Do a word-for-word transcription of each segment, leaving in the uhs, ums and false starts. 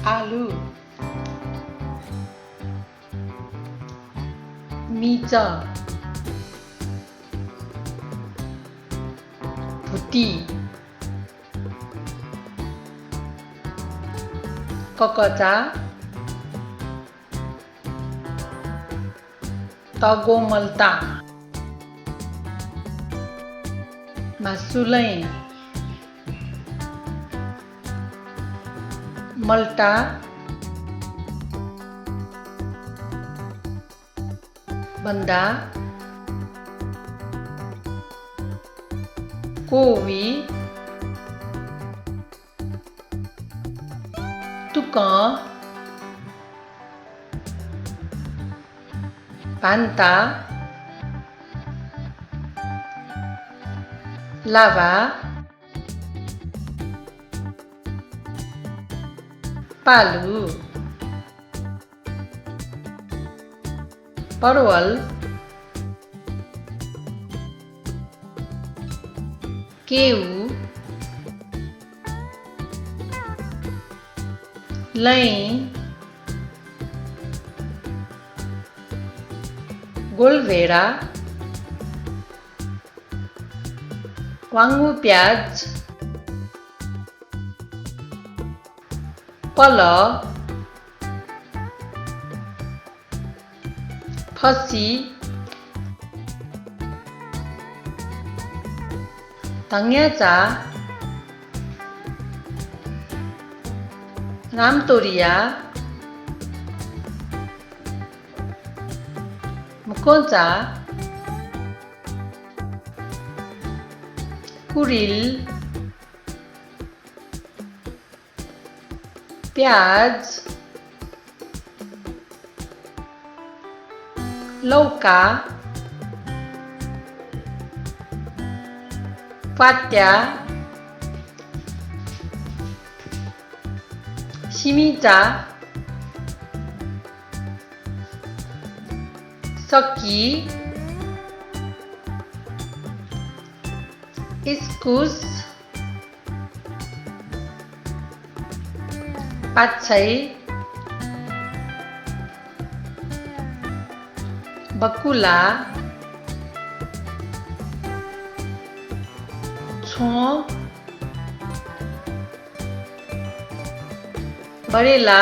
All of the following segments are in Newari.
आलु, मिचा, भुति, ककचा, तगो मल्टा, मासुलैं, मल्टा, बन्दा, कोवी, तुकं, भान्ता, लाभा, पालु, परवल, केउ, लैं, गोलभेडा, वांगु प्याज, पलः, फसि, धंग्याचा, रामतोरिया, मुकोचा, कुरिल, प्याज, लौका, प्वात्या, सिमिचा, सकी, इस्कुस, पाछ्याः, बकुला, छ्वँ, बरेला,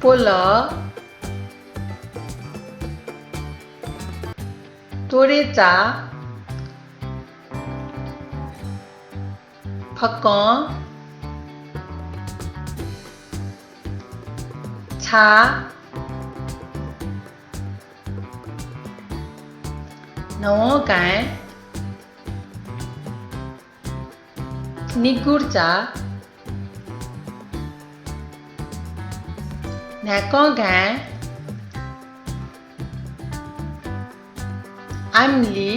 पोलः, तोरेचा, फकं, छा, न्हवंकाय्, निगुर्चा, न्हाय्कंघाँय्, आम्ली,